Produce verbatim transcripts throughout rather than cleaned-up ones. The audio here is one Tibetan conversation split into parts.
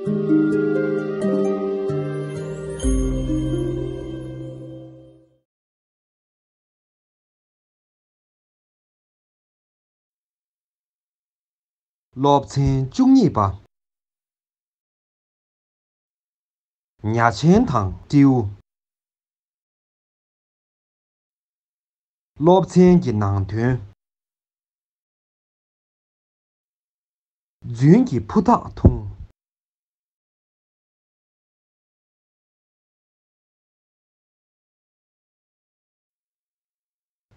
སློབ་ཚན་བཅུ་གཉིས་པ། ཉ་ཆེན་དང་སྤྲེའུ། སློབ་ཚན་གྱི་ནང་དོན། རྫུན་གྱི་ཕུ་ཐག་ཐུང་།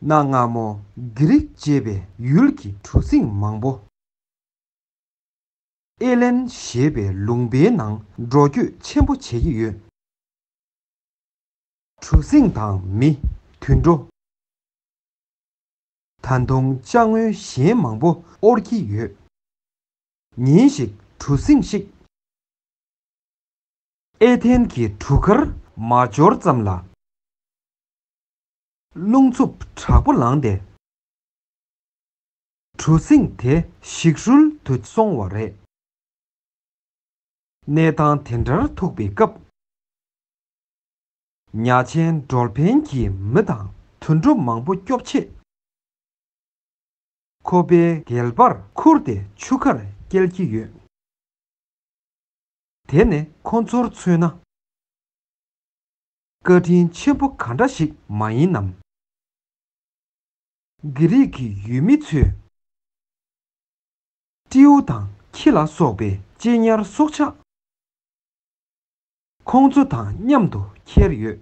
གནའ་སྔ་མོ་གྷི་རིག་ཅེས་པའི་ཡུལ་གྱི་གྲུ་གཟིངས་མང་པོ། ཨེ་ལན་ཞེས་པའི་ལུང་པའི་ནང་འགྲོ་སྐྱོད་ཆེན་པོ་བྱེད་ཀྱི་ཡོད། གྲུ་གཟིངས་དང་མི། དུད་འགྲོ། ད་དུང་ཅ་དངོས་གཞན་མང་པོ་དབོར་གྱི་ཡོད། ཉིན་ཞིག་གྲུ་གཟིངས་ཤིག་ཨེ་ཐན་གྱི་གྲུ་ཁར་མ་འབྱོར་ཙམ་ལ། རླུང་འཚུབ་དྲག་པོ་ལངས་ཏེ། གྲུ་གཟིངས་དེ་ཞིག་ཧྲུལ་དུ་སོང་བ་རེད། གནས་སྟངས་དེ་འདྲར་ཐུག་པའི་སྐབས། ཉ་ཆེན་སྒྲོལ་ཕན་གྱིས་མི་དང་དུད་འགྲོ་མང་པོ་སྐྱོབ་ཆེད། ཁོ་པའི་སྒལ་པར་ཁུར་ཏེ་ཆུ་ཁར་བསྐྱལ་གྱི་ཡོད། དེ་ནི་ཁོ་ཚོར་མཚོན་ན། བཀའ་དྲིན་ཆེན་པོ་ག་འདྲ་ཞིག་མ་ཡིན་ནམ། གྷི་རིག་གི་ཡུལ་མི་ཚོས། སྤྲེའུ་དང་ཁྱི་ལ་སོགས་པའི་གཅེས་ཉར་སྲོག་ཆགས། ཁོང་ཚོ་དང་མཉམ་དུ་ཁྱེར་ཡོད།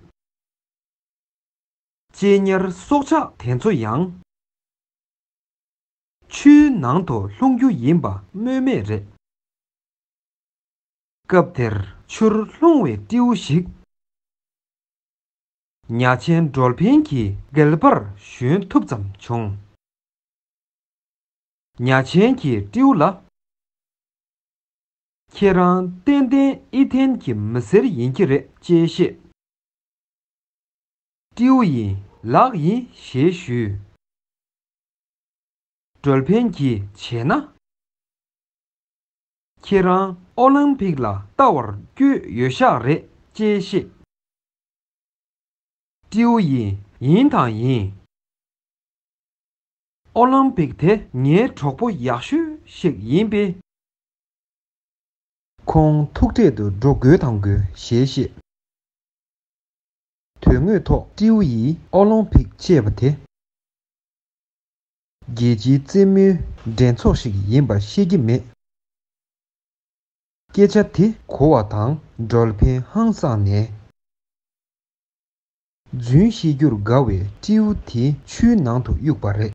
གཅེས་ཉར་སྲོག་ཆགས་དེ་ཚོ་ཡང་། ཆུའི་ནང་དུ་ལྷུང་རྒྱུ་ཡིན་པ་སྨོས་མེད་རེད། སྐབས་དེར་ཆུར་ལྷུང་བའི་སྤྲེའུ་ཞིག་ཉ་ཆེན་སྒྲོལ་ཕན་གྱི་སྒལ་པར་ཞོན་ཐུབ་ཙམ་བྱུང་། ཉ་ཆེན་གྱིས་སྤྲེའུ་ལ། ཁྱེད་རང་ཏན་ཏན་ཨེ་ཐན་གྱི་མི་སེར་ཡིན་གྱི་རེད་ཅེས་བཤད། སྤྲེའུ་ཡིས་ལགས་ཡིན་ཞེས་ཞུས། སྒྲོལ་ཕན་གྱིས་བྱས་ན། ཁྱེད་རང་ཨོ་ལིམ་ཕིག་ལ་ལྟ་བར་བསྐྱོད་ཡོད་ཤག་རེད་ཅེས་བཤད། སྤྲེའུ་ཡིས་ཡིན་དང་ཡིན། ཨོ་ལིམ་ཕིག་དེ་ངའི་གྲོགས་པོ་ཡག་ཤོས་ཤིག་ཡིན་པས། ཁོང་ཐུག་འཕྲད་དུ་འགྲོ་དགོས་དང་དགོས་ཞེས་བཤད། དོན་དངོས་ཐོག་སྤྲེའུ་ཡིས་ཨོ་ལིམ་ཕིག་ཅེས་པ་དེ། རྒྱལ་སྤྱིའི་རྩེད་མོའི་འགྲན་ཚོགས་ཤིག་ཡིན་པ་ཤེས་ཀྱི་མེད། སྐད་ཆ་དེ་གོ་བ་དང་སྒྲོལ་ཕན་ཧང་སངས་ནས། རྫུན་བཤད་རྒྱུར་དགའ་བའི་སྤྲེའུ་དེ་ཆུའི་ནང་དུ་གཡུགས་པ་རེད།